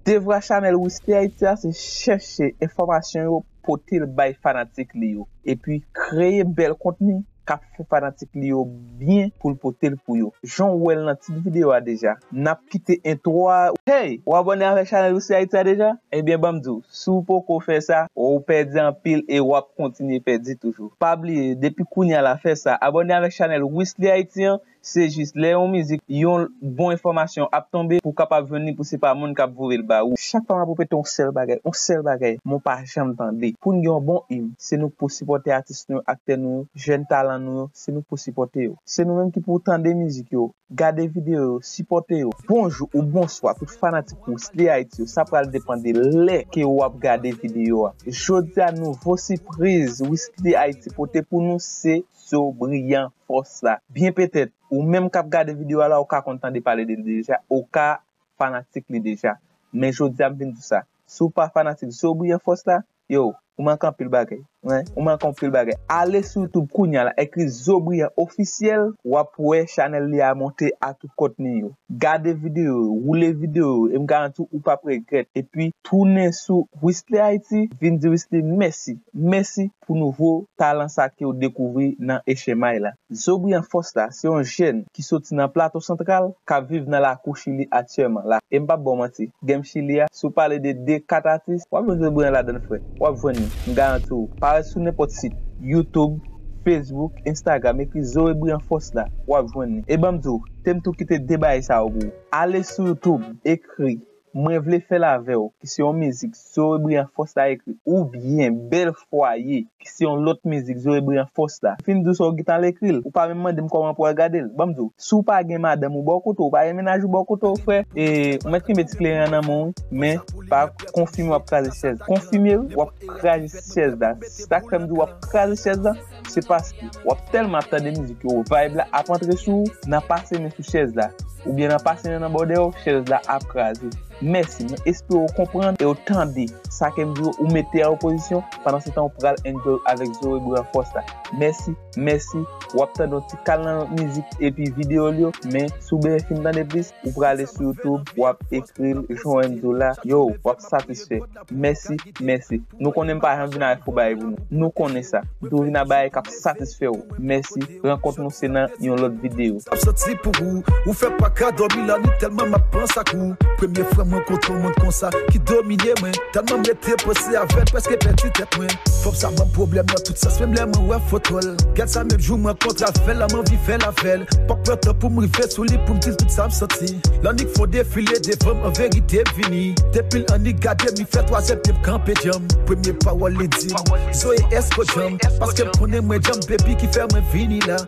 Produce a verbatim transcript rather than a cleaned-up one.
Devwa chanèl Wisly Haïti a se chèche enfòmasyon yo, pote l bay fanatik li yo, epi kreye bèl kontni k ap fè fanatik li yo byen pou l pote l pou yo. Jan w wè l nan tit videyo a deja, n ap kite entwo a. Hey! Ou abòne avèk chanèl Wisly Haïti a deja? Ebyen, ban m di w, si w poko fè sa, ou pèdi anpil e w ap kontinye pèdi toujou. Pa bliye, depi kounye a la, fè sa. Abòne avèk chanèl Wisly Haïti an, se jis lè yon mizik, yon bon enfòmasyon ap tonbe, pou w kapab jwenn li, pou se pa moun k ap voye l ba ou. Chak fwa m ap repete yon sèl bagay, yon sèl bagay, men w pa janm tande. Pou n gen yon bon im, se nou k pou sipòte atis nou yo, aktè nou yo, jèn talan nou yo, se nou k pou sipòte yo. Se nou menm ki pou tande mizik yo, gade videyo yo, sipòte yo. Bonjou ou bonswa tout fanatik Wisly Haïti yo, sa pral depann de lè ke w ap gade videyo a. Jodi a, nouvo sipriz Wisly Haïti pote pou nou se Zo Briyan Fòs la. Byen petèt, ou menm k ap gade videyo a la, ou ka konn tande pale de li deja, ou ka fanatik li deja. Men jodi a, m vin di w sa. Si w pa fanatik Zo Briyan Fòs la, yo, ou manke anpil bagay. Wen, ou manke anpil bagay. Ale sou YouTube kounye a la, ekri Zo Briyan Ofisyèl, w ap wè chanèl li a monte a tout kontni yo. Gade videyo yo, woule videyo yo, e m garanti w, ou p ap regrèt. Epi, tounen sou Wisly Haïti, vin di Wisly mèsi. Mèsi pou nouvo talan sa ke w dekouvri nan H M I la. Zo Briyan Fòs la, se yon jèn ki soti nan Plato Santral, k ap viv nan lakou Chili aktyèlman la. E m p ap ba w manti, Game Chili a, si w pale de de kat atis, w ap jwenn Zo Briyan ladan l, frè. W ap jwenn li, m garanti w. Parèt sou nenpòt sit, YouTube, Facebook, Instagram, ekri Zo Briyan Fòs la, w ap jwenn li. E ban m di w, te m tou kite de bagay sa yo pou ou. Ale sou YouTube, ekri Mwen vle fè l avè w, ki se yon mizik Zo Briyan Fòs la ekri, oubyen Bèl Fwaye, ki se yon lòt mizik Zo Briyan Fòs la. Fin di w sa, w gentan al ekri l. Ou pa menm mande m kòman pou w al gade l. Ban m di w, si w pa gen madanm ou bò kote w, ou pa gen mennaj ou bò kote w, frè, e, ou mèt kenbe ti kleren an nan men w, wi, men pa konfime w ap kraze chèz. Konfime, wi, w ap kraze chèz la. Sa k fè m di w ap kraze chèz la, se paske w ap tèlman ap tande mizik yo, vibe la ap antre sou ou, nan pase men sou chèz la, oubyen nan pase men nan bò dèyè w, chèz la ap kraze. Mèsi, mwen espere w konprann e w tande sa ke m di w, ou mete a opozisyon, pandan se tan w pral enjoy avèk Zo Briyan Fòs la. Mèsi, mèsi, w ap tande yon ti kal nan mizik epi videyo l yo, men si w bezwen fin tande plis, ou prale sou YouTube, w ap ekri l, jan w wè m di w la, yo, w ap satisfè. Mèsi, mèsi. Nou konnen m pa janm vin avèk fo bagay pou nou. Nou konnen sa. M toujou vin ak bagay k ap satisfè w. Mèsi. Rankont nou se nan yon lòt videyo. Ap soti pou ou, ou fè pa ka dòmi la nwit tèlman m ap panse ak ou. Premye fwa m rankontre yon moun konsa ki domine mwen. Tèlman m rete panse avè l, prèske pèdi tèt mwen. Fanm sa ban m pwoblèm nan tout sans, menm lè mwen wè foto l. Gad sa, menm jou m rankontre avè l la, m anvi fè l avè l. P ap pran tan pou m rive sou li, pou m di l tout sa m santi. Lannik fè yon defile devan m, an verite vini. Depi l annik gade m, li fè twa zèd pye m kanpe djanm. Premye pawòl li di m, Zoe, èske w djanm? Paske m konnen mwen djanm, baby, ki fè mwen vini la.